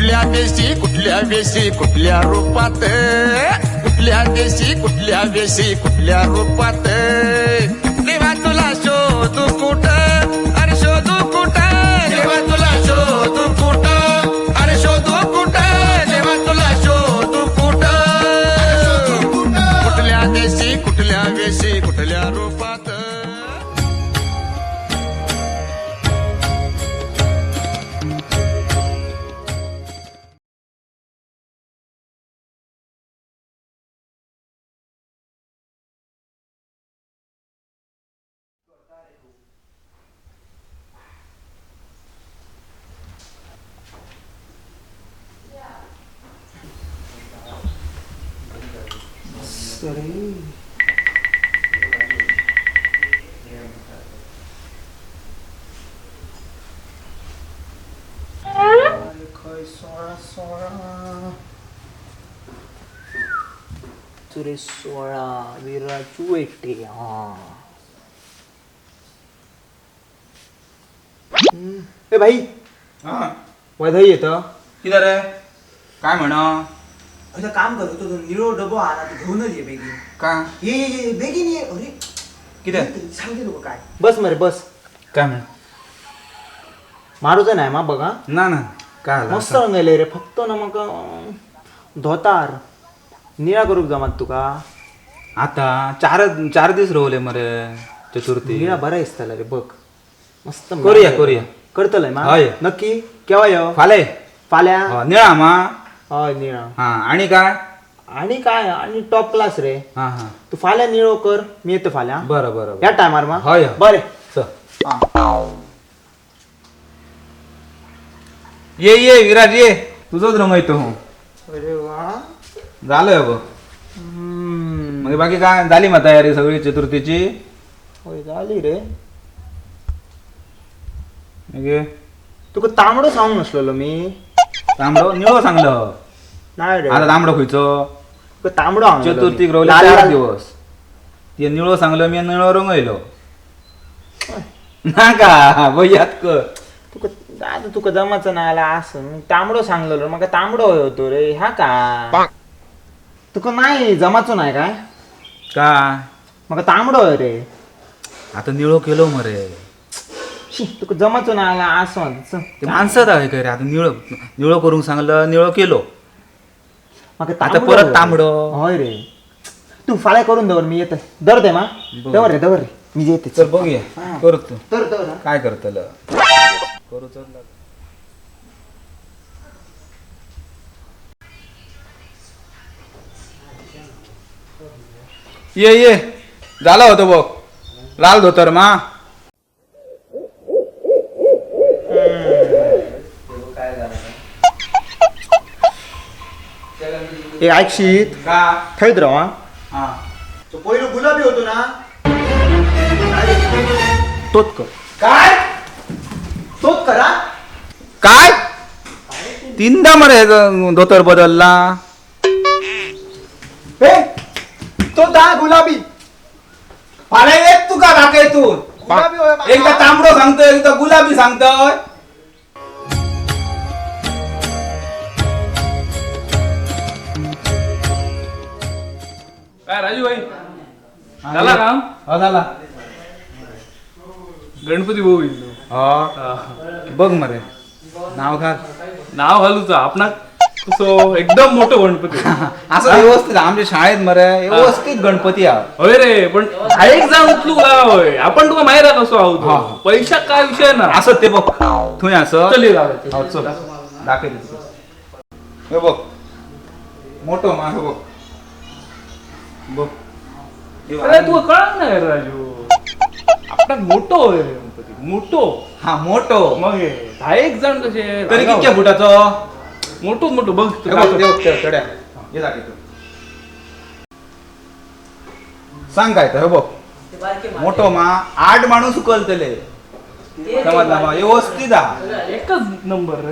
कुठल्या देशी कुठल्या वेशी कुठल्या रूपात, कुठल्या देशी कुठल्या वेशी कुठल्या रूपात, देवा तुला शोधू कुठं, अरे शोधू कुठं, देवा तुला शोधू कुठं, अरे शोधू कुठं, देवा तुला शोधू कुठं, कुठल्या देशी कुठल्या वेशी कुठल्या रूपात. तुरे 16 विराजू एटे. हा ए भाई, हा वधई येतं. किती रे, काय म्हणा? आता काम कर, तो निळो डबो आला, तू घेऊनच ये बेगीन. का? ये ये ये बेगीन ये. अरे किती सांगते तुका काय. बस मरे बस. काय म्हण? मारूचं नाही मा बघा. ना ना, काय झालं? मस्त रंगयले रे, फक्त ना मग धोतार निळा करूक जमात तुका. आता चार चार दिवस रवले मरे चतुर्थी. निळा बरा दिसतला रे बघ, मस्त. करूया, करूया. करतलय मा? हय. नक्की केव्हा यो? फाले. फाल्या? हो, निळा मा. हय निळा. हा आणि काय? आणि काय आणि टॉप क्लास रे. हा हा. तू फाल्या निळो कर, मी येतो फाल्या. बरं बरं या टायमार मा. हय. बरे. चल. ये ये विराज ये, तुझंच रंगयतो. अरे वा. झालंय बघ. मग बाकी काय झाली मग तयारी सगळी चतुर्थीची? होय झाली रे. मग तुका तांबडो सांगून नसलेलो मी. तांबडो निळो सांगलं. नाही रे. आता तांबडो खुयचो? तुका तांबडो सांगलेलो मी. चतुर्थीक रवले लाल- 4 लाल. दिवस, ते निळो सांगलं मी, निळो रंगयलो ना का बयात कर. तुका आता तुका जमाचं नाही आला असं मी तांबडो सांगलेलो, म्हाका तांबडो हय होतो रे. ह्या का तुका नाही जमाचो नाही काय? काय? म्हाका तांबडो हय रे. आता निळो केलो मरे. शी, तुका जमाचो नाही आला असं. ते माणसात आहे काय रे, आता निळो निळो करूंक सांगलं, निळो केलो. म्हाका आता तांबडो परत हय. तांबडो. हय रे, तू फाल्यां करून दवर, मी येते. दर ते मा. बघ. दवर रे, दवर रे, मी येते. चल बघूया करतो. तर दवर हा. काय करतल करू, चल. ये ये झालं होतं बघ, लाल धोतर मा. ए ऐकशीत? का? थंयच राव हा. हा. तो पहिलो गुलाबी होतो ना, तोच कर. काय? तोच करा. काय तीनदा मरे धोतर बदलला. ए तो दा गुलाबी. फाल्यां येत तुका दाखयतून. गुलाबी होय माका. एकदा तांबडो सांगतोय, एकदा गुलाबी सांगतोय. काय राजू भाई, झाला काम? हो झाला. गणपती भाऊ इल्लो. हो बघ मरे, नाव घाल. नाव घालूचा आपणाक कसो एकदम मोठो गणपती. असं व्यवस्थित आमच्या शाळेत मरे व्यवस्थित गणपती हा. होय रे, पण एक जाण उचलू का होय आपण तुका माहिती आहे कसो आहोत. हा. पैशा काय विषय ना. असं ते बघ थंय असं. चल ये दादा. हो चल दाखवते तुका. हे बघ मोठो मा, हे बघ बघ. हे बघ. अरे तुका कळत नाही रे राजू, आपणाक मोठो होय रे गणपती, मोठो. हा मोठो. मग हे, 10 जण कसे तरी कितक्या फुटाचो? मोठो मोठो बघ हे बघ, ते बघ, ते चढ्या. हे दाखवतो. सांग काय तर, हे बघ मोठो मा, 8 माणूस उकलतले समजला मा, व्यवस्थित हा. एकच नंबर रे.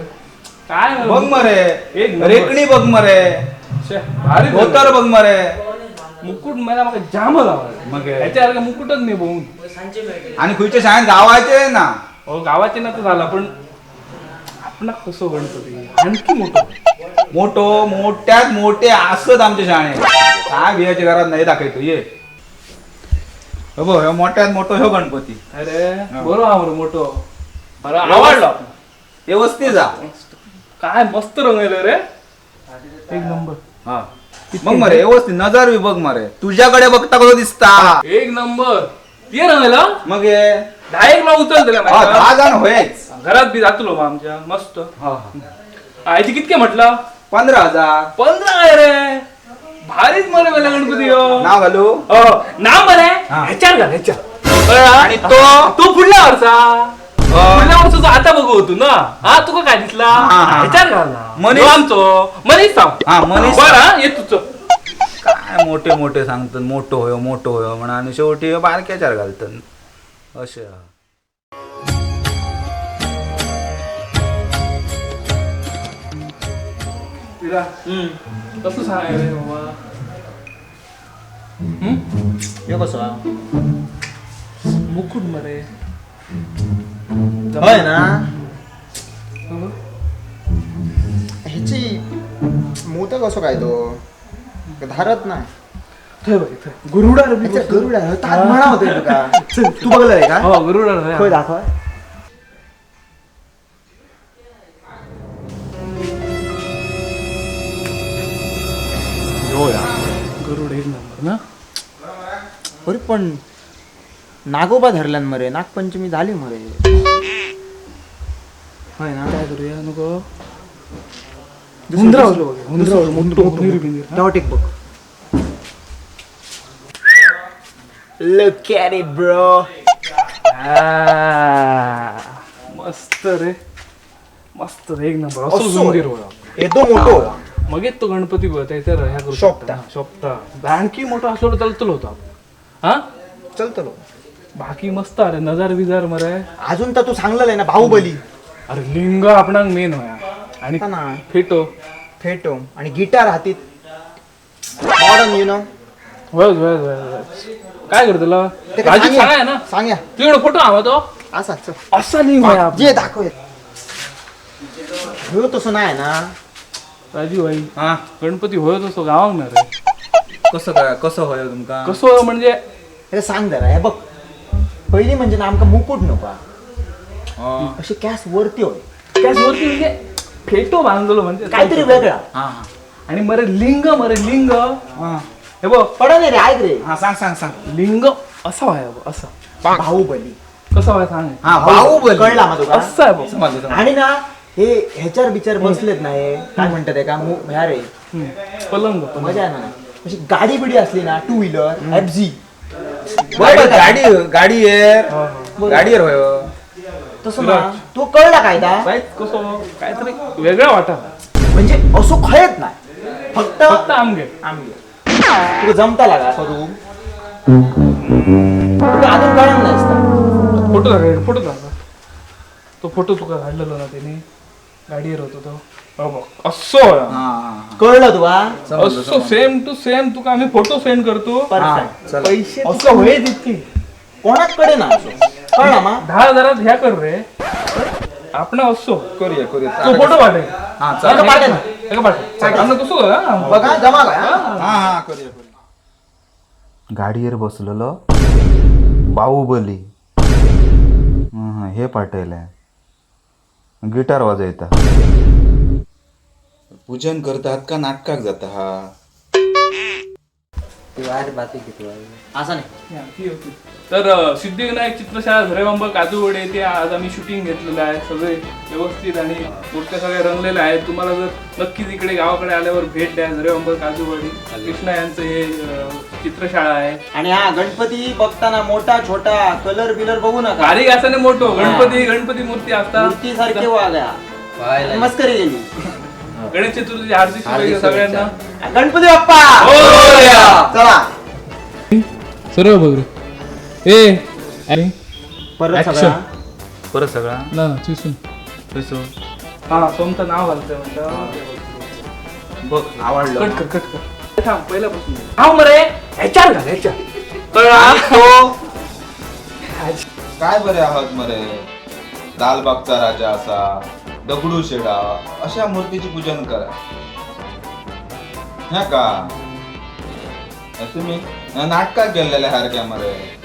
काय बघ मरे. एक नंबर. रेकणी बघ मरे. शे, भारी. धोतर बघ मरे. मुकुट मला म्हाका जाम आवडला. मग ह्याच्यासारखा मुकुटच नाही बघून. आणि खंयच्या शाळेत गावाचे ना. हो गावाचे ना तर झाला, पण आपणाक कसो गणपती आणखी मोठो. मोठो मोठ्यात मोठे असत आमचे शाणे. काय भियाच्या घरात नाही दाखवतो ये. हो बघ, ह्यो मोठ्यात मोठो ह्यो गणपती. अरे बरो हा बरं मोठो, बरं आवडलो आपण. व्यवस्थित जा. काय मस्त रंगवलं रे, एक नंबर. हा मग मरे व्यवस्थित नजर बी बघ मरे, तुझ्याकडे बघता कसं दिसता. एक नंबर ते रंगवलं. मग हे 10 एक उचल दिला हा, 10 जण होयच. घरात बी जातलो मग आमच्या मस्त. हा आयची कितके म्हटलं? 15,000. 15 आहे रे, भारीच मरे मला गणपती हो. नाव घालू? हो नाव मरे हा. ह्याच्यावर घाल, ह्याच्यावर. आणि तो तो पुढल्या वर्षा, पुढल्या वर्षाचा आता बघू तू ना. हा तुका काय दिसला? हा, हा. ह्याच्यावर घाल. मनीष. मनीष आमचो मनीष सांग. हा, मनीष. बरं हा, ये तुझं काय मोठे मोठे सांगतात, मोठं होय मोठं होय म्हणा, आणि शेवटी बारक्याच्यार घालतात असे. कसं सांगाय रे बाबा? ह्यो कसो हा? मुकुट मरे. होय ना, ह्याची मोत कसो काय तो धारत नाही. थंय बघ, थंय गरुडार बी अच्छा, बसलो. गरुड आहे तात म्हणा होते तुका. तू बघलं रे का? हो गरुडार आहे. खंय दाखव. गरुड एक नंबर ना. अरे पण नागोबा धरल्यान मरे, नागपंचमी झाली मरे. होय ना. काय करूया नको हुंदरा होतो बघ, हुंदरा होतो, मोठो हुंदीर बिंदीर, हा? डॉट एक बघ. Look at it bro. आ, मस्त रे, मस्त रे, एक नंबर असो असो. हुंदीर होया. येतो मोठो. मगेच तो गणपती बघ त्याच्या ह्या करू शोभता. शकता. शोभता. आणखी मोठा असलो तर चालतलो होता. हा चलतो लो. बाकी मस्त. अरे नजार बिजार मरे. अजून तर तू सांगलेलं ना बाहुबली. अरे लिंग आपणाक मेन होया आणि आता ना. फेटो. फेटो आणि गिटार हातीत, मॉडर्न you know. होय होय होय होय. काय करतलो राजू सांगाय ना. सांग्या. तुझ्याकडे फोटो हवा तो असा चल. असा लिंग होया. जे दाखव ह्यो तसं नाही ना. राजू भाई, हा गणपती होय तसो गावाक ना रे. कसं काय कसं होय तुमका? कसं म्हणजे? हे सांग जरा. हे बघ, पहिली म्हणजे ना आमका मुकुट नको. हा अशी कॅस वरती होय. त्याच वरती म्हणजे फेटो बांधलो म्हणजे काहीतरी वेगळा. हा आणि मरे लिंग, मरे लिंग. हा हे बघ पडा नाही रे, ऐक रे. हा सांग सांग सांग. लिंग असा व्हाय बघ, असा बाहुबली कसा व्हाय सांग. हा बाहुबली कळला मा तुका? असं आहे बघ. समजलं, समजलं. आणि ना हे ह्याच्यावर बिचार बसलेत ना, हे काय म्हणतात हे का ह्या रे. पलंग पलंग. मजा आहे ना अशी गाडी बिडी असली ना, टू व्हीलर एफ जी. बरं, गाडी गाडी आहे गाडीवर होय. तसं ना तो कळला कायदा. काय कसं काहीतरी वेगळा वाटा. म्हणजे असो खयत नाही, फक्त फक्त आमगे आमगे तुका जमता लागा करू, तुका अजून कळणार नाही. फोटो दाखव, फोटो दाखव. तो फोटो तुका धाडलेलो ना त्याने, गाडीवर होतो तो. हो बघ असो होय. हा हा कळलं तुका? समजलं, असो सेम टू सेम तुका आम्ही फोटो सेंड करतो. परफेक्ट. चला. पैसे असं होय तितकी कोणाकडे ना असो कळला मा. 10,000 ह्या कर रे आपण असो. करूया करूया. तो फोटो पाठव. हा चला. एका पाठव. एका पाठव. आमना कसं हा? बघा जमा काय हा? हा हा करूया करूया. गाडीवर बसलेलो बाहुबली हे पाठवलंय, गिटार वाजयता. पूजन करतात का नाटकाक जाता हा? असं नाही. ती होती. तर सिद्धिविनायक चित्रशाळा झरेबांब काजूवडे येथे आज आम्ही शूटिंग घेतलेलं आहे. सगळे व्यवस्थित आणि मूर्त्या सगळ्या रंगलेल्या आहेत. तुम्हाला जर नक्कीच इकडे गावाकडे आल्यावर भेट द्या. झरेबांब काजूवडी कृष्णा यांचं हे चित्रशाळा आहे. आणि हा गणपती बघताना मोठा छोटा कलर बिलर बघू नका. बारीक असताना मोठो गणपती गणपती मूर्ती असतात. मूर्ती सारखे वागा. मस्करी गेली. गणेश चतुर्थी हार्दिक शुभेच्छा सगळ्यांना. गणपती बाप्पा चला सर्व बघ रे. ए अरे परत सगळा परत सगळा ना चिसून हा सोमचं नाव घालतंय म्हणलं. बघ आवडलं. कट कर कट कर थांब पहिल्यापासून. हा मरे ह्याच्यावर घाल ह्याच्यावर. कळला काय बरे आहात मरे, लालबागचा राजा असा. दगडू शेडा अशा मूर्तीची पूजन करा. ह्या का तुम्ही नाटकात गेलेल्या सारख्या मरे.